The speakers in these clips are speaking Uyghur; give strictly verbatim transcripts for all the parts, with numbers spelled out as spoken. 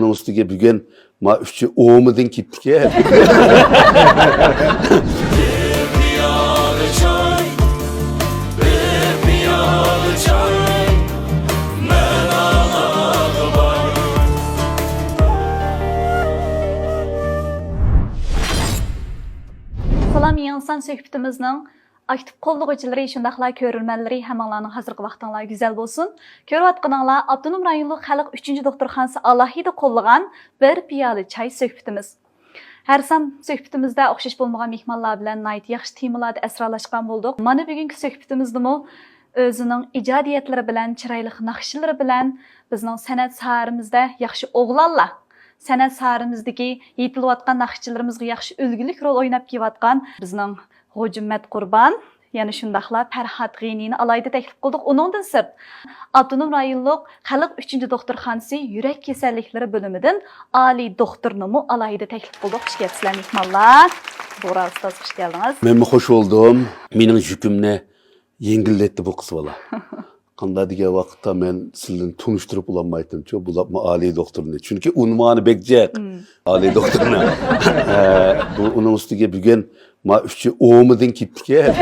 ئۇنىڭ ئۈستىگە بۈگۈن ما ئۈچى ئومىدىن كېپتىكەن. بىر پىيالە چاي، بىر پىيالە چاي، مەن ئاغزىغا باي. سالام، يېڭى سان سۆھبىتىمىزنىڭ ئاكتىپ قوللىغۇچىلىرى، شۇنداقلا كۆرۈرمەنلىرى، ھەممىڭلارنىڭ ھازىرقى ۋاقتىڭلار گۈزەل بولسۇن. كۆرۈۋاتقىنىڭلار ئاپتونوم رايونلۇق خەلق ئۈچىنچى دوختۇرخانىسى ئالاھىدە قوللىغان بىر پىيالە چاي سۆھبىتىمىز. ھەر سان سۆھبىتىمىزدە ئوخشاش بولمىغان مېھمانلار بىلەن ناھايىتى ياخشى تېمىلاردا ئەسرالاشقان بولدۇق. مانا بۈگۈنكى سۆھبىتىمىزدىمۇ ئۆزىنىڭ ئىجادىيەتلىرى بىلەن، چىرايلىق ناخشىلىرى بىلەن بىزنىڭ سەنئەت ساھەمىزدە ياخشى ئوغلانلار، سەنئەت ساھەمىزدىكى يېتىلىۋاتقان ناخشىچىلىرىمىزغا ياخشى ئۈلگىلىك رول ئويناپ كېلىۋاتقان بىزنىڭ غوجىمەت قۇربان، يەنە شۇنداقلا پەرھات غېنىنى ئالاھىدە تەكلىپ قىلدۇق. ئۇنىڭدىن سىرت، ئاپتونوم رايونلۇق خەلق ئۈچىنچى دوختۇرخانىسى يۈرەك كېسەللىكلىرى بۆلۈمىدىن ئالىي دوختۇرنىمۇ ئالاھىدە تەكلىپ قىلدۇق. خۇش كەپسىلەر، مېھمانلار. بۇغرا ئۇستاز، خۇش كەلدىڭىز. مەنمۇ خۇش بولدۇم. مېنىڭ يۈكۈمنى يەڭگىللەتتى بۇ قىز بالا. قانداق دېگەن ۋاقىتتا مەن سىلىنى تونۇشتۇرۇپ بولالمايتتىمچۇ، بولۇپمۇ ئالىي دوختۇرنى. چۈنكى ئۇنۋانى بەك جىق. مم. ئالىي دوختۇرنىڭ. ئە، بۇ، ئۇنىڭ ئۈستىگە بۈگۈن ما ئۈچى ئومىدىن كېپتىكەن.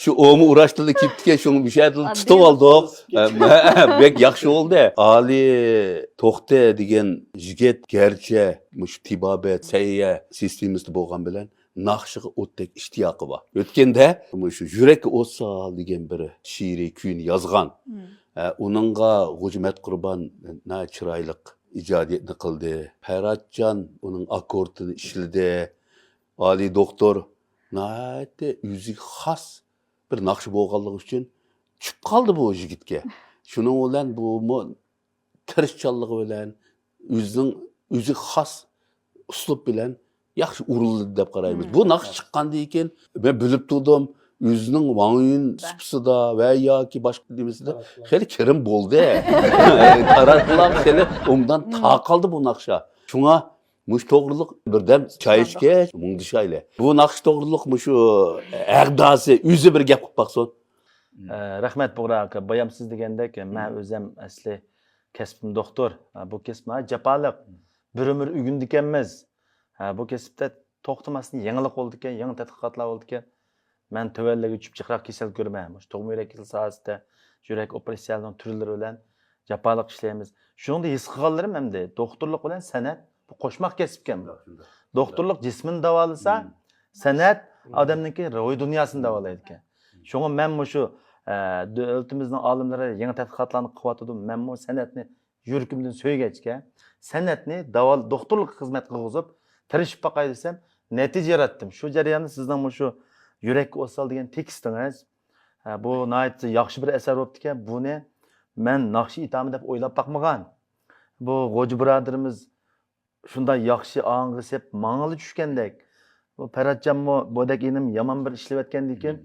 شۇ ئومى ئۇراشتىلا كېپتىكەن، شۇڭا مۇشۇ يەردىلا ئاددىي تۇتۇپ ئالدۇق. ئە، بەك ياخشى بولدى. ئالىي توختى دېگەن يىگىت گەرچە مۇشۇ تېبابەت، سەھىيە سىستېمىسىدا بولغان بىلەن، ناخشىغا ئوتتەك ئىشتىياقى بار. ئۆتكەندە مۇشۇ يۈرەككە ئوت سال دېگەن بىر شېئىرىي كۈينى يازغان. مم. ئە، ئۇنىڭغا غوجىمەت قۇربان ناھايىتى چىرايلىق ئىجادىيەتنى قىلدى. پەرھاتجان ئۇنىڭ ئاككوردىنى ئىشلىدى. ئالىي دوختۇر ناھايىتى ئۆزىگە خاس بىر ناخشا بولغانلىقى ئۈچۈن چۈشۈپ قالدى بۇ يىگىتكە. شۇنىڭ بىلەن بۇمۇ تىرىشچانلىقى بىلەن، ئۆزىنىڭ، ئۆزىگە خاس ئۇسلۇب بىلەن ياخشى ئورۇنلىدى دەپ قارايمىز. مم. بۇ ناخشا چىققاندىن كېيىن، مەن بىلىپ تۇردۇم، ئۆزىنىڭ ۋاڭ يۈن سۇپىسىدا ۋە ياكى باشقا نېمىسىدە خېلى كىرىم بولدى. تاراتقۇلارغا خېلى ئوبدان مم. تارقالدى بۇ ناخشا. شۇڭا مۇشۇ توغرىلىق بىردەم چاي ئىچكەچ مۇڭدىشايلى. بۇ ناخشا توغرىلىق مۇشۇ ئەغداسى ئۆزى بىر گەپ قىلىپ باقسۇن. ئە، رەھمەت، بۇغرا ئاكا. بايام سىز دېگەندەك، مەن مم. ئۆزۈم ئەسلى كەسپىم دوختۇر. ھە، بۇ كەسىپ ناھايىتى جاپالىق. مم. بىر ئۆمۈر ئۆگىنىدىكەنمىز. ھە، بۇ كەسىپتە توختىماستىن يېڭىلىق بولىدىكەن، يېڭى تەتقىقاتلار بولىدىكەن. مەن تۆۋەنلەرگە چۈشۈپ جىقراق كېسەل كۆرىمەن. مۇشۇ تۇغما يۈرەك كېسىلى ساھەسىدە يۈرەك ئوپېراتسىيەلىرىنىڭ تۈرلىرى بىلەن جاپالىق ئىشلەيمىز. شۇنىڭدا ھېس قىلغانلىرىم ئەمدى دوختۇرلۇق بىلەن سەنئەت بۇ قوشماق كەسىپكەن بۇ. شۇنداق، شۇنداق. دوختۇرلۇق جىسمىنى داۋالىسا، مم. سەنئەت مم. ئادەمنىڭكى روھىي دۇنياسىنى داۋالايدىكەن. مم. شۇڭا مەن مۇشۇ، ئە، دۆلىتىمىزنىڭ ئالىملىرى يېڭى تەتقىقاتلارنى قىلىۋاتىدۇ. مەنمۇ سەنئەتنى يۈرىكىمدىن سۆيگەچكە، سەنئەتنى داۋال-، دوختۇرلۇق خىزمەت قىلغۇزۇپ، تىرىشىپ باقاي دېسەم، نەتىجە ياراتتىم. شۇ جەرياندا سىزنىڭ مۇشۇ يۈرەككە ئوت سال دېگەن تېكىستىڭىز، ھە، بۇ ناھايىتى ياخشى بىر ئەسەر بوپتىكەن. بۇنى مەن ناخشا ئېيتامەن دەپ ئويلاپ باقمىغان. بۇ غوجا بۇرادىرىمىز شۇنداق ياخشى ئاڭغا سېپ ماڭىلا چۈشكەندەك. بۇ پەرھاتجانمۇ بۇدەك ئىنىم يامان بىر ئىشلەۋەتكەندىكىن.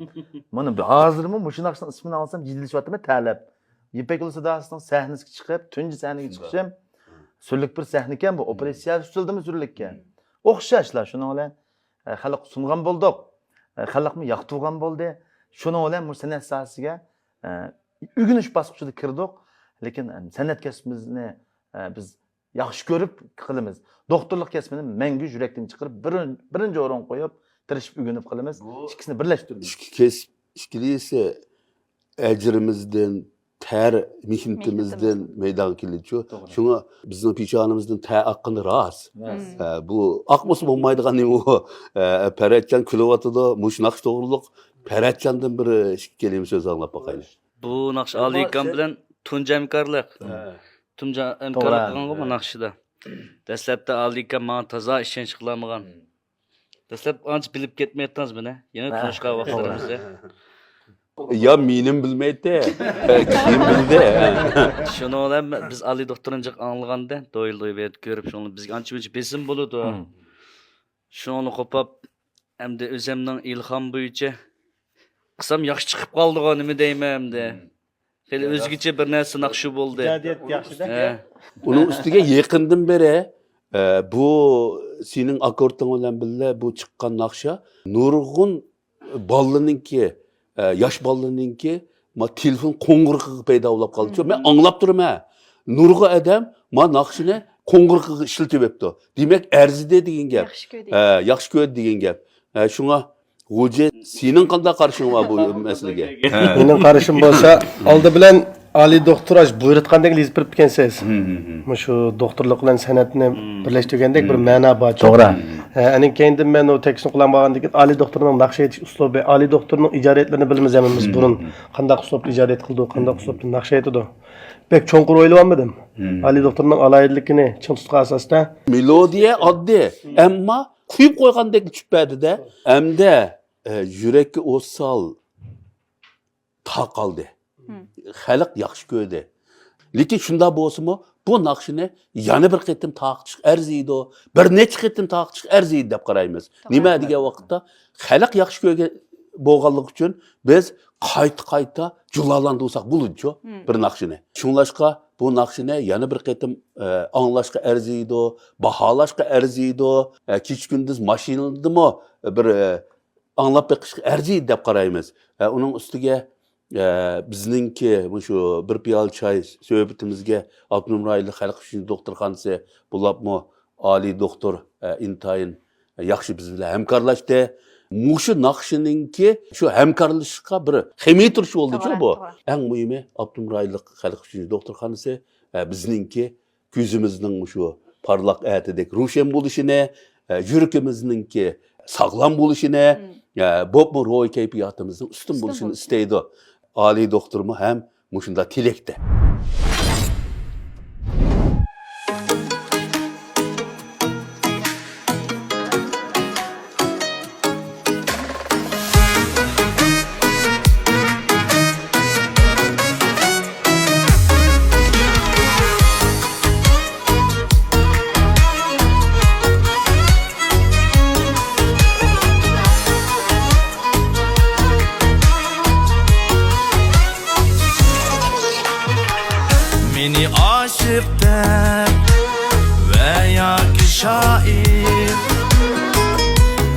مانا ھازىرمۇ مۇشۇ ناخشىنىڭ ئىسمىنى ئاڭلىسام جىددىيلىشىۋاتىمەن، تەلەپ. يىپەك يولى ساداسىنىڭ سەھنىسىگە چىقىپ، تۇنجى سەھنىگە چىقىشىم. سۈرلۈك بىر سەھنىكەن بۇ، ئوپېراتسىيە ئۈستىلىدىمۇ سۈرلۈككەن. ئوخشاشلا شۇنىڭ بىلەن، ئە، خەلققە سۇنغان بولدۇق. ئە، خەلقمۇ ياقتۇرغان بولدى. شۇنىڭ بىلەن بۇ سەنئەت ساھەسىگە، ئە، ئۆگىنىش باسقۇچىدا كىردۇق. لېكىن، ئە، سەنئەت كەسپىمىزنى، ئە، بىز ياخشى كۆرۈپ قىلىمىز. دوختۇرلۇق كەسپىنى مەڭگۈ يۈرەكتىن چىقىرىپ، بىرىن-، بىرىنچى ئورۇنغا قويۇپ، تىرىشىپ ئۆگىنىپ قىلىمىز. بۇ ئىككىسىنى بىرلەشتۈرىمىز. ئىككى كەسىپ، ئىككىلىسى ئەجرىمىزدىن، تەر مېھنىتىمىزدىن مېھنىتىمىز. مەيدانغا كېلىدۇ. توغرا. شۇڭا بىزنىڭ پېشانىمىزدىن تەر ئاققىنى راست. راست. ھە، بۇ ئاقمىسا بولمايدىغان نېمە ئۇ؟ ھە، پەرھاتجان كۈلۈۋاتىدۇ. مۇشۇ ناخشا توغرۇلۇق پەرھاتجاندىن بىر ئىككى كەلىمە سۆز ئاڭلاپ باقايلى. بۇ ناخشا ئەمما ئالىكام سەن بىلەن تۇنجى ھەمكارلىق. ھە. تۇنجى ھەمكارلىق توغرا. قىلغانغۇ بۇ ھە. ناخشىدا. دەسلەپتە ئالىكام ماڭا تازا ئىشەنچ قىلالمىغان. ھە. دەسلەپ ئانچە بىلىپ كەتمەيتتىڭىز مېنى. يېڭى ھە. تونۇشقان ۋاقىتلىرىمىزدا. يا مېنىمۇ بىلمەيتتى، كېيىن بىلدى. شۇنىڭ بىلەن بىز ئالىي دوختۇرنى جىق ئاڭلىغاندا، دويل دويبېرت كۆرۈپ، شۇنىڭ بىلەن بىزگە ئانچە مۇنچە بېسىم بولىدۇ. ھىم. شۇنىڭغا قوپاپ، ئەمدى ئۆزۈمنىڭ ئىلھام بويىچە قىلسام ياخشى چىقىپ قالدىغۇ، نېمە دەيمەن ئەمدى. ھىم. خېلى يا، ئۆزگىچە بىر نەرسە ناخشا بولدى. ئىجادىيەت ياخشىدە. ھە. ئۇنىڭ ئۈستىگە يېقىندىن بېرى، ئە، بۇ سېنىڭ ئاككوردىڭ بىلەن بىللە بۇ چىققان ناخشا نۇرغۇن بالىنىڭكى، ئە، ياش بالىنىڭكى ما تېلېفون قوڭغۇرىقىغا پەيدا بولاپ قالدى. مم. مەن ئاڭلاپ تۇرىمەن. نۇرغۇن ئادەم ما ناخشىنى قوڭغۇرىقىغا ئىشلىتىۋېپتۇ. دېمەك، ئەرزىدى دېگەن گەپ. ياخشى كۆردى. ھە، ياخشى كۆردى دېگەن گەپ. ھە، شۇڭا، غوجى، سېنىڭ قانداق قارىشىڭ بار بۇ مەسىلىگە؟ ھە. مېنىڭ قارىشىم بولسا، ئالدى بىلەن ئالىي دوختۇر ئاش بۇيرۇتقاندەك يېزىپ بېرىپتىكەنسىز. ھىم، ھىم، ھىم. مۇشۇ دوختۇرلۇق بىلەن سەنئەتنى ھىم. بىرلەشتۈرگەندەك بىر ھىم. مەنا بار. توغرا. ھە، ئاندىن كېيىندىن مەن ئۇ تېكىستنى قوللانمىغاندىن كېيىن ئالىي دوختۇرنىڭ ناخشا ئېيتىش ئۇسلۇبى، ئالىي دوختۇرنىڭ ئىجادىيەتلىرىنى بىلىمىز ھەممىمىز ھىم، بۇرۇن. ھىم. قانداق ئۇسلۇبتا ئىجادىيەت قىلىدۇ، قانداق ئۇسلۇبتا ناخشا ئېيتىدۇ. بەك چوڭقۇر ئويلىۋالمىدىم. ھىم. ئالىي دوختۇرنىڭ ئالاھىدىلىكىنى چىڭ تۇتقان ئاساستا. مېلودىيە ئاددىي، ئەمما قۇيۇپ قويغاندەك چۈشۈپ بەردى-دە. ئەمدى، ئە، يۈرەككە ئوت سال، تاقالدى. ھىم. خەلق ياخشى كۆردى. لېكىن شۇنداق بولسىمۇ، بۇ ناخشىنى يەنە بىر قېتىم تارقىتىشقا ئەرزىيدۇ، بىر نەچچە قېتىم تارقىتىشقا ئەرزىيدۇ دەپ قارايمىز. توغرا. نېمە دېگەن ۋاقىتتا، خەلق ياخشى كۆرگەن بولغانلىقى ئۈچۈن بىز قايتا-قايتا جۇلالاندۇرساق بولىدۇچۇ ھىم. بىر ناخشىنى. شۇڭلاشقا بۇ ناخشىنى يەنە بىر قېتىم، ئە، ئاڭلاشقا ئەرزىيدۇ، باھالاشقا ئەرزىيدۇ. ئە، كېچە-كۈندۈز ماشىنىدىمۇ بىر، ئە، ئاڭلاپ بېقىشقا ئەرزىيدۇ دەپ قارايمىز. ئە، ئۇنىڭ ئۈستىگە، ئە، بىزنىڭكى مۇشۇ بىر پىيالە چاي سۆھبىتىمىزگە ئاپتونوم رايونلۇق خەلق ئۈچۈن دوختۇرخانىسى، بولۇپمۇ ئالىي دوختۇر، ئە، ئىنتايىن ياخشى بىز بىلەن ھەمكارلاشتى. مۇشۇ ناخشىنىڭكى شۇ ھەمكارلىشىشقا بىر خېمىرتۇرۇش بولدىچۇ توغرا، بۇ. توغرا. ئەڭ مۇھىمى، ئاپتونوم رايونلۇق خەلق ئۈچۈن دوختۇرخانىسى، ئە، بىزنىڭكى كۆزىمىزنىڭ مۇشۇ پارلاق ئەتىدەك روشەن بولۇشىنى، ئە، يۈرىكىمىزنىڭكى ساغلام بولۇشىنى، مم. ئە، بولۇپمۇ روھىي كەيپىياتىمىزنىڭ ئۈستۈن ئۈستۈن بولۇشىنى بولسۇن. ئىستەيدۇ. ئالىي دوختۇرمۇ ھەم مۇشۇنداق تىلەكتە. مېنى ئاشىق دەپ ۋە ياكى شائىر،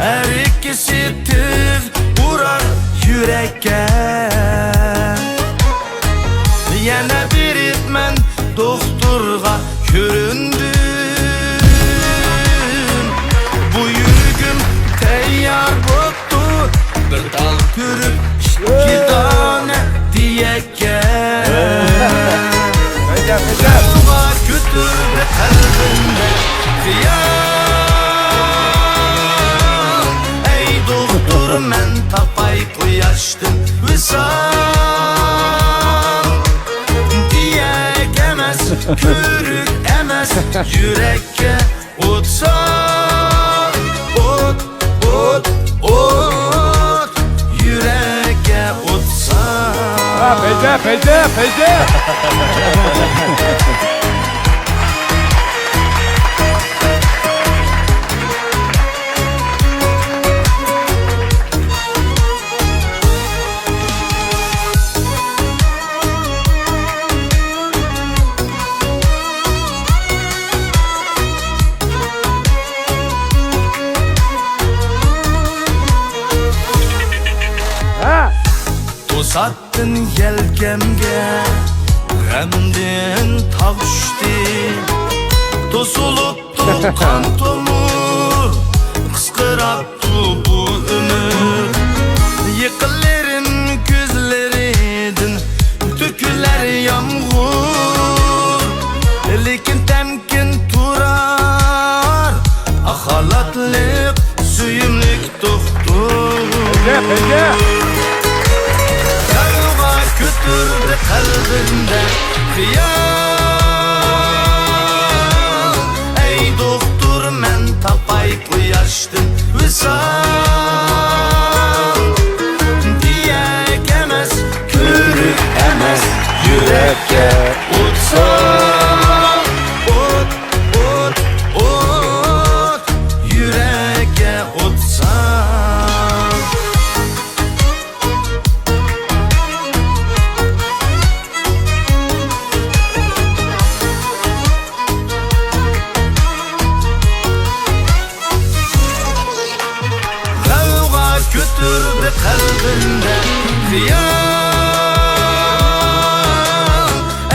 ھەر ئىككىسى تېز ئۇرار يۈرەككە. يەنە بېرىپ مەن دوختۇرغا كۆرۈندۈم. بۇ يۈرىكىم تەييار بوپتۇ، بىر تال كۆرۈپ ئىككى دانە دېيەككە. غەۋغا كۆتۈردى قەلبىمدە خىيال. ئەي دوختۇر، مەن تاپاي قۇياشتىن ۋىسال. دېيەك ئەمەس، كۆرۈك ئەمەس، يۈرەككە ئوت سال. ئوت، ئوت، ئوت، يۈرەككە ئوت سال. ھە، پەيزە، پەيزە، پەيزە. توساتتىن يەلكەمگە غەمدىن تاغ چۈشتى. توسۇلۇپتۇ قان تومۇر، قىسقىراپتۇ بۇ ئۆمۈر. يېقىنلىرىم كۆزلىرىدىن تۆكۈلەر يامغۇر، لېكىن تەمكىن تۇرار ئاق خالاتلىق سۆيۈملۈك دوختۇر. غەۋغا كۆتۈردى قەلبىمدە خىيال. ئەي دوختۇر، مەن تاپاي قۇياشتىن ۋىسال. دېيەك ئەمەس، كۆرۈك ئەمەس، يۈرەككە ئوت سال. ئوت، ئوت، ئوت، يۈرەككە ئوت سال. غەۋغا كۆتۈردى قەلبىمدە خىيال.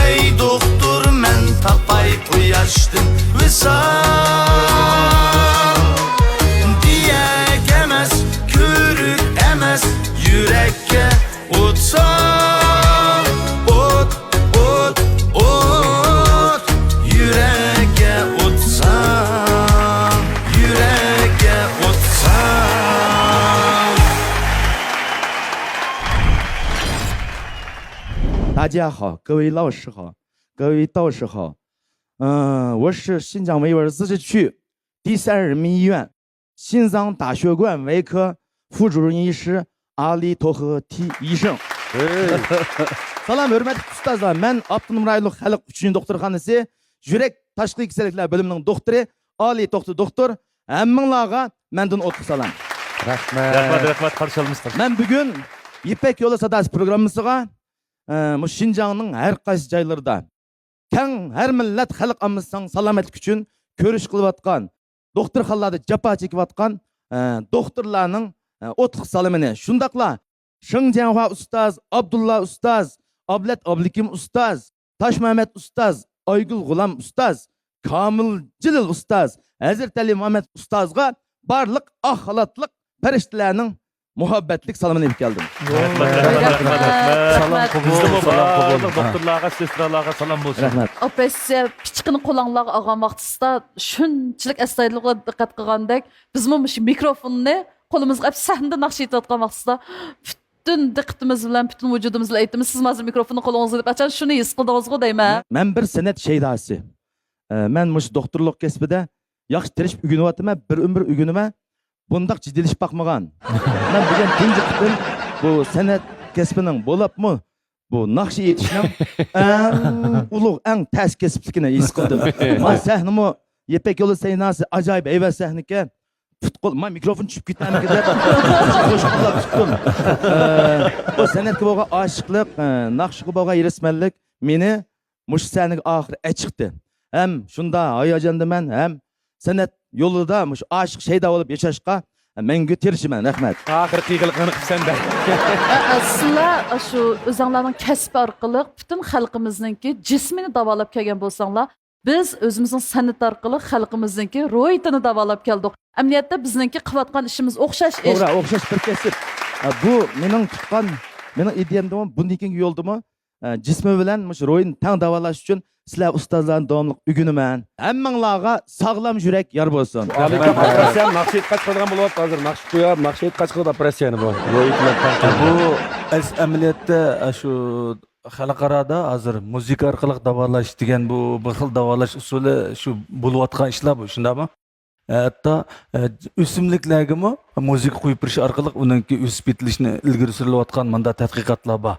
ئەي دوختۇر، مەن سال، دىيەك ئەمەس، كۆرۈك ئەمەس، يۈرەككە ئوت سال، ئوت، ئوت، ئوت، يۈرەككە ئوت سال، يۈرەككە ئوت سال. 大家好，各位老师好，各位导师好。嗯，我是新疆维吾尔自治区第三人民医院心脏大血管外科副主任医师阿里托赫提医生。سالام، ھۆرمەتلىك ئۇستازلار. مەن ئاپتونوم رايونلۇق خەلق ئۈچۈن دوختۇرخانىسى يۈرەك تاشقى كېسەللىكلەر بۆلۈمىنىڭ دوختۇرى ئالى توختى دوختۇر. ھەممىڭلارغا مەندىن ئوتلۇق سالام. رەھمەت. رەھمەت، رەھمەت، قارشى ئالىمىز. مەن بۈگۈن يىپەك يولى ساداسى پروگراممىسىغا، ئە، مۇشۇ شىنجاڭنىڭ ھەر قايسى جايلىرىدا كەڭ ھەر مىللەت خەلق ئاممىسىنىڭ سالامەتلىكى ئۈچۈن كۈرەش قىلىۋاتقان، دوختۇرخانىلاردا جاپا چېكىۋاتقان، ئە، دوختۇرلارنىڭ، ئە، ئوتلۇق سالىمىنى، شۇنداقلا شېڭ جياڭخۇا ئۇستاز، ئابدۇللا ئۇستاز، ئابلەت ئابلىكىم ئۇستاز، تاشمەمەت ئۇستاز، ئايگۈل غۇلام ئۇستاز، كامىل جېلىل ئۇستاز، ھەزرىتى ئەلى مۇھەممەد ئۇستازغا بارلىق ئاق خالاتلىق پەرىشتىلەرنىڭ مۇھەببەتلىك سالىمىنى ئېلىپ كەلدىم. رەھمەت، رەھمەت، رەھمەت، رەھمەت. سالام قوبۇل، بىزدىمۇ سالام قوبۇل. بارلىق دوختۇرلارغا، سېسترالارغا سالام بولسۇن. رەھمەت. ئاپا ئەسسە پىچىقىنى قولۇڭلارغا ئالغان ۋاقتىسىدا شۇنچىلىك ئەستايىدىللىقلا دىققەت قىلغاندەك، بىزمۇ مۇشۇ مىكروفوننى قولىمىزغا ئېلىپ سەھنىدە ناخشا ئېيتىۋاتقان ۋاقتىسىدا پۈتۈن دىققىتىمىز بىلەن، پۈتۈن ۋۇجۇدىمىز بىلەن ئېيتىمىز. سىزمۇ ھازىر مىكروفوننى قولىڭىزغا ئېلىپ ئاچان شۇنى ھېس قىلدىڭىزغۇ دەيمەن. مەن بىر سەنئەت شەيداسى. ئە، مەن مۇشۇ دوختۇرلۇق كەسپىدە ياخشى تىرىشىپ ئۆگىنىۋاتىمەن، بىر ئۆمۈر ئۆگىنىمەن. بۇنداق جىددىيلىشىپ باقمىغان. مەن بۈگۈن تۇنجى قېتىم بۇ سەنئەت كەسپىنىڭ، بولۇپمۇ بۇ ناخشا ئېيتىشنىڭ ئەڭ ئۇلۇغ، ئەڭ تەس كەسىپلىكىنى ھېس قىلدىم. ما سەھنىمۇ يىپەك يولى سەھناسى ئاجايىپ ھەيۋەت سەھنىكەن. پۇت-قول، ما مىكروفون چۈشۈپ كېتەرمىكىن دەپ قوشۇقلاپ تۇتتۇم. ئە، بۇ سەنئەتكە بولغان ئاشىقلىق، ئە، ناخشىغا بولغان ھېرىسمەنلىك مېنى مۇشۇ سەھنىگە ئاخىرى ئەچىقتى. ھەم شۇنداق ھاياجاندىمەن، ھەم سەنئەت يولىدا مۇشۇ ئاشىق شەيدا بولۇپ ياشاشقا مەڭگۈ تىرىشىمەن. رەھمەت. ئاخىرى قىيغىلىقىڭنى قىپسەن-دە. ئە، ئە، سىلەر شۇ ئۆزۈڭلارنىڭ كەسپى ئارقىلىق پۈتۈن خەلقىمىزنىڭكى جىسمىنى داۋالاپ كەلگەن بولساڭلار، بىز ئۆزىمىزنىڭ سەنئىتى ئارقىلىق خەلقىمىزنىڭكى روھىيىتىنى داۋالاپ كەلدۇق. ئەمەلىيەتتە بىزنىڭكى قىلىۋاتقان ئىشىمىز ئوخشاش ئىش. توغرا، ئوخشاش بىر كەسىپ. ئە، بۇ مېنىڭ تۇتقان، مېنىڭ ئىدىيەمدىمۇ، بۇندىن كېيىنكى يولدىمۇ، ئە، جىسمى بىلەن مۇشۇ روھىنى تەڭ داۋالاش ئۈچۈن سىلەر ئۇستازلاردىن داۋاملىق ئۆگىنىمەن. ھەممىڭلارغا ساغلام يۈرەك يار بولسۇن. ئالىكام، رەھمەت. ئەسەم ناخشا ئېيتقاچ قىلىدىغان بولۇۋاتىدۇ ھازىر. ناخشا قويۇپ، ناخشا ئېيتقاچ قىلىدۇ ئوپېراتسىيەنى بۇ. روھىيىتى بىلەن تەڭ. بۇ ئەس-، ئەمەلىيەتتە، ئە، شۇ خەلقئارادا ھازىر مۇزىكا ئارقىلىق داۋالاش دېگەن بۇ، بۇ خىل داۋالاش ئۇسۇلى شۇ بولۇۋاتقان ئىشلار بۇ، شۇنداقمۇ؟ ھەتتا، ئە، ئۆسۈملۈكلەرگىمۇ مۇزىكا قويۇپ بېرىش ئارقىلىق ئۇنىڭكى ئۆسۈپ يېتىلىشىنى ئىلگىرى سۈرۈلۈۋاتقان مۇنداق تەتقىقاتلار بار.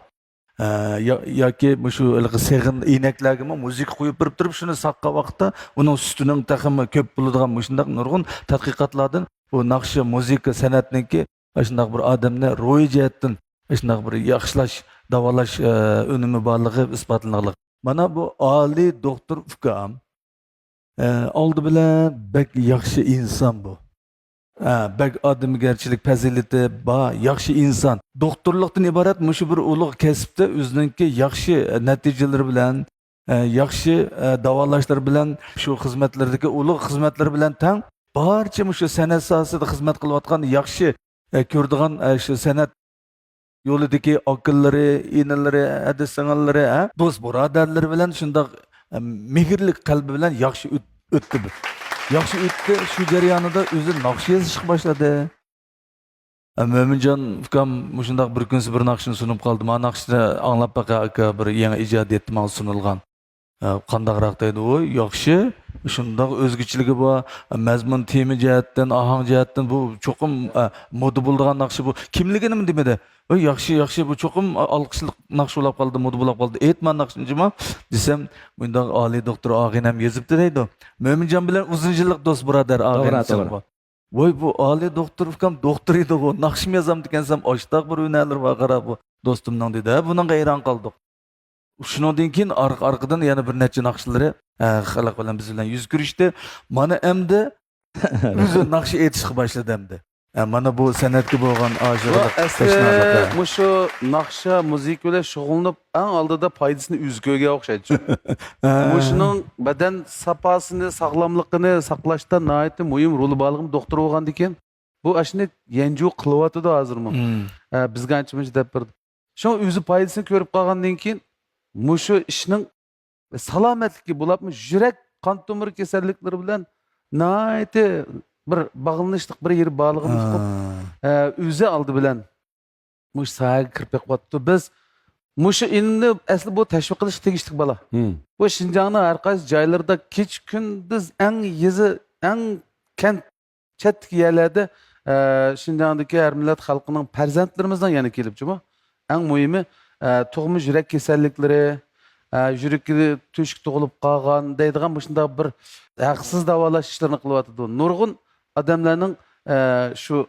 ئە، يا-، ياكى مۇشۇ ھېلىقى سېغىن ئەينەكلەرگىمۇ مۇزىكا قويۇپ بېرىپ تۇرۇپ، شۇنى ساققان ۋاقىتتا ئۇنىڭ سۈتىنىڭ تېخىمۇ كۆپ بولىدىغان مۇشۇنداق نۇرغۇن تەتقىقاتلاردىن بۇ ناخشا، مۇزىكا سەنئەتنىڭكى ئاشۇنداق بىر ئادەمنى روھىي جەھەتتىن ئاشۇنداق بىر ياخشىلاش، داۋالاش، ئە، ئۈنۈمى بارلىقى ئىسپاتلىنىلىق. مانا بۇ ئالىي دوختۇر ئۇكام، ئە، ئالدى بىلەن بەك ياخشى ئىنسان بۇ. ئە، بەك ئادەمگەرچىلىك پەزىلىتى بار، ياخشى ئىنسان. دوختۇرلۇقتىن ئىبارەت مۇشۇ بىر ئۇلۇغ كەسىپتە ئۆزىنىڭكى ياخشى، ئە، نەتىجىلىرى بىلەن، ئە، ياخشى، ئە، داۋالاشلىرى بىلەن، شۇ خىزمەتلىرىدىكى ئۇلۇغ خىزمەتلىرى بىلەن تەڭ بارچە مۇشۇ سەنئەت ساھەسىدە خىزمەت قىلىۋاتقان ياخشى، ئە، كۆرىدىغان، ئە، شۇ سەنئەت يولىدىكى ئاكىلىرى، ئىنىلىرى، ھەدە سىڭىللىرى، ھە، دوست بۇرادەرلىرى بىلەن شۇنداق، ئە، مېھىرلىك قەلبى بىلەن ياخشى ئۆت-، ئۆتتى بۇ. ياخشى ئۆتتى، شۇ جەريانىدا ئۆزى ناخشا يېزىشقا باشلىدى. ئە، مۆمىنجان ئۇكام مۇشۇنداق بىر كۈنسى بىر ناخشىنى سۇنۇپ قالدى. ما ناخشىنى ئاڭلاپ باقە ئاكا، بىر يېڭى ئىجادىيەتتە ماڭا سۇنۇلغان. ئە، قانداقراق دەيدۇ؟ ۋوي، ياخشى. شۇنداق ئۆزگىچىلىكى بار. مەزمۇن، تېما جەھەتتىن، ئاھاڭ جەھەتتىن بۇ چوقۇم، ئە، مودا بولىدىغان ناخشا بۇ. كىملىكىنىمۇ دېمىدى. ۋوي، ياخشى، ياخشى، بۇ چوقۇم ئالقىشلىق ناخشا بولاپ قالدى، مودا بولاپ قالدى. ئېيتما ناخشىنى جۇما دېسەم، مۇنداق ئالىي دوختۇر ئاغىنەم يېزىپتۇ دەيدۇ. مۆمىنجان بىلەن ئۇزۇن يىللىق دوست بۇرادەر ئاغىنەم توغرا، توغرا. ۋوي، بۇ ئالىي دوختۇر ئۇكام دوختۇر ئىدىغۇ، ناخشىمۇ يازامدىكەنسەم، ئاشتاق بىر ھۈنەرلىرى بار قارا بۇ دوستۇمنىڭ، دېدى. ھە، بۇنىڭغا ھەيران قالدۇق. شۇنىڭدىن كېيىن ئارقا-ئارقىدىن يەنە بىر نەچچە ناخشىلىرى، ھە، خەلق بىلەن، بىز بىلەن يۈز كۆرۈشتى. مانا ئەمدى ئۆزى ناخشا ئېيتىشقا باشلىدى ئەمدى. ئە، مانا بۇ سەنئەتكە بولغان بۇ ئاشىقلىق، ئەسلى تەشنالىق، ھە. مۇشۇ ناخشا، مۇزىكا بىلەن شۇغۇللىنىپ، ئەڭ ئالدىدا پايدىسىنى ئۆزى كۆرگەن ئوخشايدۇ. ھە. مۇشۇنىڭ بەدەن ساپاسىنى، ساغلاملىقىنى ساقلاشتا ناھايىتى مۇھىم رولى بارلىقىنى دوختۇر بولغاندىكىن، بۇ ئاشۇنى يەنجۇ قىلىۋاتىدۇ ھازىرمۇ. مم. ئە، بىزگە ئانچە-مۇنچە دەپ بېرىدۇ. شۇڭا ئۆزى پايدىسىنى كۆرۈپ قالغاندىن كېيىن، مۇشۇ ئىشنىڭ سالامەتلىكى بولۇپمۇ يۈرەك، قان تومۇر كېسەللىكلىرى بىلەن ناھايىتى بىر باغلىنىشلىق بىر يېرى بارلىقىنى ئۇقۇپ، ئە، ئۆزى ئالدى بىلەن مۇشۇ ساھەگە كىرىپ بېقىۋاتىدۇ. بىز مۇشۇ ئىنىمنى ئەسلى بۇ تەشۋىق قىلىشقا تېگىشلىك بالا. مم. بۇ شىنجاڭنىڭ ھەر قايسى جايلىرىدا كېچە-كۈندۈز ئەڭ يېزا، ئەڭ كەنت، چەتتىكى يەرلەردە، ئە، شىنجاڭدىكى ھەر مىللەت خەلقىنىڭ پەرزەنتلىرىمىزنىڭ يەنە كېلىپ جۇمۇ. ئەڭ مۇھىمى، ئە، تۇغما يۈرەك كېسەللىكلىرى، ئە، يۈرىكى تۆشۈك تۇغۇلۇپ قالغان دەيدىغان مۇشۇنداق بىر ھەقسىز داۋالاش ئىشلىرىنى قىلىۋاتىدۇ. نۇرغۇن ئادەملەرنىڭ، ئە، شۇ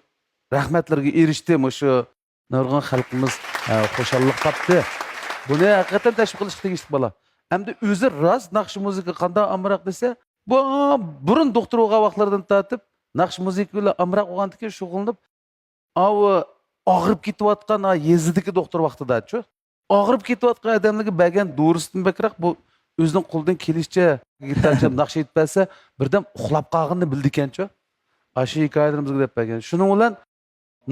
رەھمەتلىرىگە ئېرىشتى مۇشۇ نۇرغۇن خەلقىمىز، ئە، خۇشاللىق تاپتى. بۇنى ھەقىقەتەن تەشۋىق قىلىشقا تېگىشلىك بالا. ئەمدى ئۆزى راست ناخشا مۇزىكا قانداق ئامراق دېسە، بۇ بۇرۇن دوختۇر بولغان ۋاقىتلىرىدىن تارتىپ ناخشا مۇزىكا بىلەن ئامراق بولغاندىكىن شۇغۇللىنىپ، ئاۋۇ ئاغرىپ كېتىۋاتقان ھا يېزىدىكى دوختۇر ۋاقتىداچۇ. ئاغرىپ كېتىۋاتقان ئادەملەرگە بەرگەن دورىسىدىن بەكرەك بۇ ئۆزىنىڭ قولىدىن كېلىشىچە گىتار چاپ ناخشا ئېيتىپ بەرسە، بىردەم ئۇخلاپ قالغىنىنى بىلىدىكەنچۇ. ئاشۇ ھېكايىلىرىمىزگە دەپ بەرگەن. شۇنىڭ بىلەن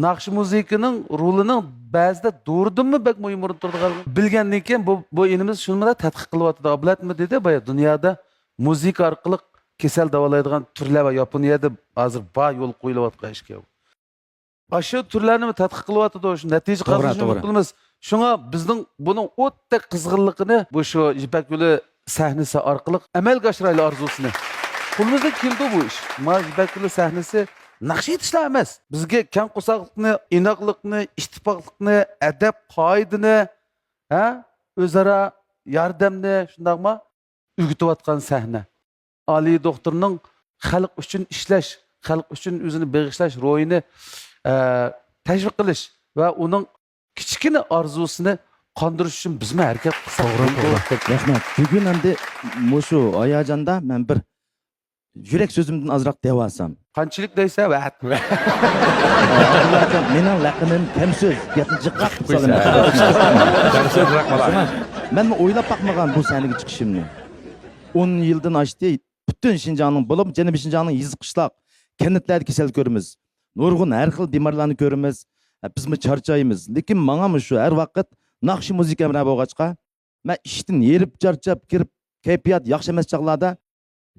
ناخشا مۇزىكىنىڭ رولىنىڭ بەزىدە دورىدىنمۇ بەك مۇھىم ئورۇن تۇرىدىغانلىقىنى بىلگەندىن كېيىن، بۇ، بۇ ئىنىمىز شۇنىمۇ تەتقىق قىلىۋاتىدۇ. ئابلەتمۇ دېدى بايا، دۇنيادا مۇزىكا ئارقىلىق كېسەل داۋالايدىغان تۈرلەر بار. ياپونىيەدە ھازىر بار يولغا قويۇلۇۋاتقان ئىشكەن. ئاشۇ تۈرلەرنىمۇ تەتقىق قىلىۋاتىدۇ. شۇ نەتىجە توغرا، قازىنىشىنى توغرا. ئۈمىد قىلىمىز. شۇڭا بىزنىڭ بۇنىڭ ئوتتەك قىزغىنلىقىنى بۇ شۇ يىپەك يولى سەھنىسى ئارقىلىق ئەمەلگە ئاشۇرايلى ئارزۇسىنى. قولىمىزدىن كېلىدۇ بۇ ئىش. ما يىپەك يولى سەھنىسى ناخشا ئېيتىشلا ئەمەس. بىزگە كەڭ قورساقلىقنى، ئىناقلىقنى، ئىتتىپاقلىقنى، ئەدەپ-قائىدىنى، ھە، ئۆزئارا ياردەمنى، شۇنداقمۇ؟ ئۆگىتىۋاتقان سەھنە. ئالىي دوختۇرنىڭ خەلق ئۈچۈن ئىشلەش، خەلق ئۈچۈن ئۆزىنى بېغىشلاش روھىنى، ئە، تەشۋىق قىلىش ۋە ئۇنىڭ كىچىككىنە ئارزۇسىنى قاندۇرۇش ئۈچۈن بىزمۇ ھەرىكەت قىلساق توغرا، بولىدۇ. توغرا. رەھمەت. بۈگۈن ئەمدى مۇشۇ ھاياجاندا مەن بىر يۈرەك سۆزۈمدىن ئازراق دەۋالسام. قانچىلىك دەيسە، ۋەت. ئابدۇللاجان، مېنىڭ لەقىمىم كەمسۆز. گەپنى جىقراق قىلىپ سالىمەن. كەمسۆزرەك بالا. مەنمۇ ئويلاپ باقمىغان بۇ سەھنىگە چىقىشىمنى. ئون يىلدىن ئاشتى. پۈتۈن شىنجاڭنىڭ، بولۇپمۇ جەنۇبىي شىنجاڭنىڭ يېزا، قىشلاق، كەنتلەردە كېسەل كۆرىمىز. نۇرغۇن ھەر خىل بىمارلارنى كۆرىمىز. ھە، بىزمۇ چارچايمىز. لېكىن ماڭا مۇشۇ ھەر ۋاقىت ناخشا مۇزىكا ھەمراھ بولغاچقا، مەن ئىشتىن ھېرىپ چارچاپ كىرىپ، كەيپىيات ياخشى ئەمەس چاغلاردا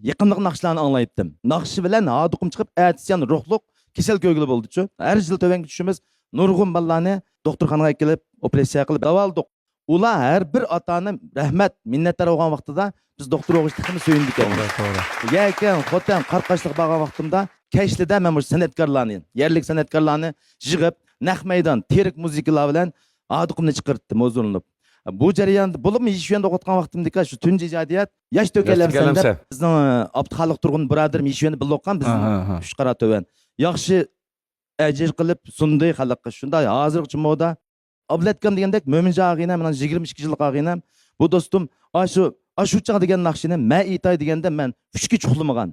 يېقىملىق ناخشىلارنى ئاڭلايتتىم. ناخشا بىلەن ھادۇقۇم چىقىپ، ئەتىسىيان روھلۇق كېسەل كۆرگىلى بولدىچۇ. ھەر يىل تۆۋەنگە چۈشىمىز، نۇرغۇن بالىلارنى دوختۇرخانىغا ئەكېلىپ، ئوپېراتسىيە قىلىپ داۋالىدۇق. ئۇلار ھەر بىر ئاتا-ئانا رەھمەت، مىننەتدار بولغان ۋاقتىدا بىز دوختۇر بولغاچ تېخىمۇ سۆيۈندىكەن. توغرا، توغرا. يەكەن، خوتەن، قاراقاشلىققا بارغان ۋاقتىمدا كەچلىدە مەن مۇشۇ سەنئەتكارلارنى، يەرلىك سەنئەتكارلارنى يىغىپ، نەق مەيدان، تىرىك مۇزىكىلار بىلەن ھادۇقۇمنى چىقىرتتىم، ھۇزۇرلىنىپ. بۇ جەرياندا بولۇپمۇ يىشيۈەندە ئوقۇتقان ۋاقتىمدىكى شۇ تۇنجى ئىجادىيەت ياش تۆكەنلەرمىسەن دەپ بىزنىڭ، ئابدۇخالىق تۇرغۇن بۇرادىرىم يىشيۈەندە بىللە ئوقۇغان، بىزنىڭ ئۈچ قارا تۆۋەن. ياخشى ئەجىر قىلىپ سۇندى خەلققە. شۇنداق ھازىرغىچە مودا. ئابلەتكام دېگەندەك، مۆمىنجان ئاغىنەم، مېنىڭ يىگىرمە ئىككى يىللىق ئاغىنەم. بۇ دوستۇم، ئاشۇ، ئاشۇ چاغ دېگەن ناخشىنى مەن ئېيتاي دېگەندە، مەن ئۈچ كېچە ئۇخلىمىغان.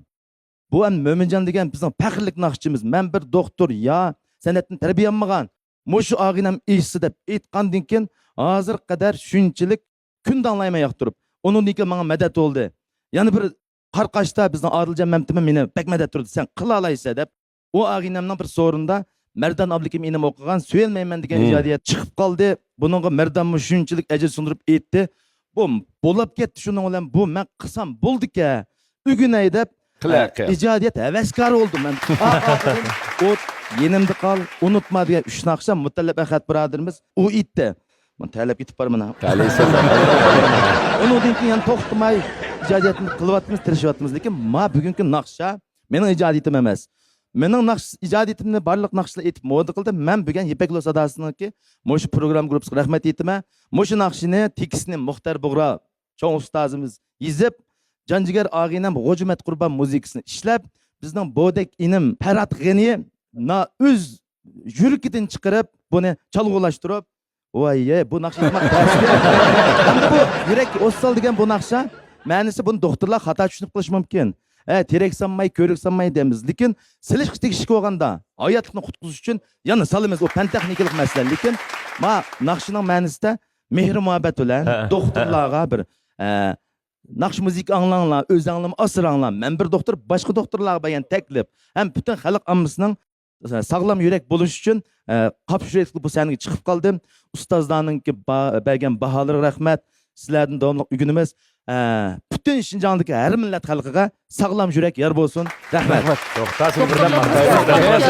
بۇ ھەم مۆمىنجان دېگەن بىزنىڭ پەخىرلىك ناخشىچىمىز. مەن بىر دوختۇر يا سەنئەتنى تەربىيە ئالمىغان، مۇشۇ ئاغىنەم ئېيتسا دەپ ئېيتقاندىن كېيىن، ھازىرغا قەدەر شۇنچىلىك كۈندە ئاڭلايمەن ياقتۇرۇپ. ئۇنىڭدىن كېيىن ماڭا مەدەت بولدى. يەنە بىر قاراقاشتا بىزنىڭ ئادىلجان مەمتىمۇ مېنى بەك مەدەت تۇردى، سەن قىلالايسەن دەپ. ئۇ ئاغىنەمنىڭ بىر سورۇنىدا مەردان ئابلىكىم ئىنىم ئوقۇغان سۆيەلمەيمەن دېگەن ئىجادىيەت چىقىپ قالدى. بۇنىڭغا مەردانمۇ شۇنچىلىك ئەجىر سۇندۇرۇپ ئېيتتى. بۇ بولاپ كەتتى، شۇنىڭ بىلەن بۇ مەن قىلسام بولدىكەن. ئۆگىنەي دەپ، ئىجادىيەت ھەۋەسكارى بولدۇم مەن. ئا-، ئاخىرىدا ئوت، يېنىمدا قال، ئۇنتۇما دېگەن ئۈچ ناخشا مۇتەللىپ ئەخەت بۇرادىرىمىز ئۇ ئېيتتى. مانا تەلەپ كېتىپ بارمىنا. ئەلەيھىسسالام. ئۇنىڭدىن كېيىن يەنە توختىماي ئىجادىيەتنى قىلىۋاتىمىز، تىرىشىۋاتىمىز. لېكىن ما بۈگۈنكى ناخشا مېنىڭ ئىجادىيىتىم ئەمەس. مېنىڭ ناخشا ئىجادىيىتىمنى، بارلىق ناخشىلار ئېيتىپ مودا قىلدى. مەن بۈگۈن يىپەك يولى ساداسىنىڭكى مۇشۇ پروگرامما گۇرۇپپىسىغا رەھمەت ئېيتىمەن. مۇشۇ ناخشىنى تېكىستىنى مۇختەر بۇغرا چوڭ ئۇستازىمىز يېزىپ، جانجىگەر ئاغىنەم غوجىمەت قۇربان مۇزىكىسىنى ئىشلەپ، بىزنىڭ بودەك ئىنىم پەرھات غېنى نا-، ئۆز يۈرىكىدىن چىقىرىپ، بۇنى چالغۇلاشتۇرۇپ، ۋاي، يە، بۇ ناخشا ئېيتماق تەس. ئەمدى بۇ يۈرەك ئوسال دېگەن بۇ ناخشا مەنىسى، بۇنى دوختۇرلار خاتا چۈشىنىپ قېلىشى مۇمكىن. ھە، تېرەك سانماي، كۆۋرۈك سانماي دەيمىز. لېكىن سېلىشقا تېگىشلىك بولغاندا، ھاياتلىقنى قۇتقۇزۇش ئۈچۈن يەنە سالىمىز. ئۇ پەن تېخنىكىلىق مەسىلە. لېكىن ما ناخشىنىڭ مەنىسىدە مېھرى مۇھەببەت بىلەن ھە، ھە. دوختۇرلارغا بىر، ئە، ناخشا مۇزىكا ئاڭلاڭلار، ئۆزەڭلارمۇ ئاسراڭلار. مەن بىر دوختۇر، باشقا دوختۇرلارغا بەرگەن تەكلىپ ھەم پۈتۈن خەلق ئاممىسىنىڭ ساغلام يۈرەك بولۇش ئۈچۈن، ئە، قاپشۇ يۈرەكلىك بۇ سەھنىگە چىقىپ قالدىم. ئۇستازلارنىڭكى با-، بەرگەن باھالىرىغا رەھمەت. سىلەردىن داۋاملىق ئۆگىنىمىز. ئە، پۈتۈن شىنجاڭدىكى ھەر مىللەت خەلقىگە ساغلام يۈرەك يار بولسۇن. رەھمەت. رەھمەت. توختاسىز بىردەم ماختايمىز. رەھمەت،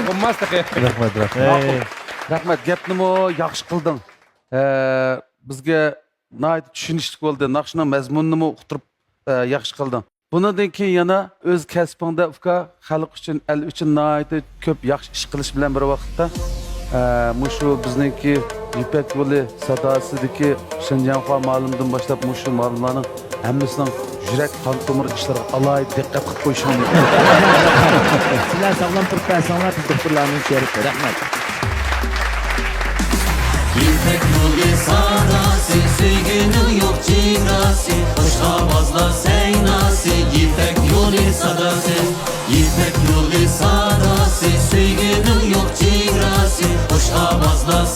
رەھمەت. رەھمەت، رەھمەت. رەھمەت، گەپنىمۇ ياخشى قىلدىڭ. ئە، بىزگە ناھايىتى چۈشىنىشلىك بولدى. ناخشىنىڭ مەزمۇنىنىمۇ ئۇقتۇرۇپ، ئە، ياخشى قىلدىڭ. بۇنىڭدىن كېيىن يەنە ئۆز كەسپىڭدە، ئۇكا، خەلق ئۈچۈن، ئەل ئۈچۈن ناھايىتى كۆپ ياخشى ئىش قىلىش بىلەن بىر ۋاقىتتا، ئە، مۇشۇ بىزنىڭكى يىپەك يولى ساداسىدىكى شېنجياڭخۇا مۇئەللىمدىن باشلاپ مۇشۇ مۇئەللىملارنىڭ ھەممىسىنىڭ يۈرەك قان تومۇر ئىشلىرىغا ئالاھىدە دىققەت قىلىپ قويۇشىڭ مۇمكىن. سىلەر ساغلام تۇرۇپ بەرسەڭلار، بىز دوختۇرلارنىڭ شېرىپى. رەھمەت. يىپەك يولى ساداسى، سۆيگۈنىڭ يوق چېگراسى، خۇش ئاۋازلار سەيناسى، يىپەك يولى ساداسى، يىپەك يولى ساداسى، سۆيگۈنىڭ يوق چېگراسى، خۇش ئاۋازلار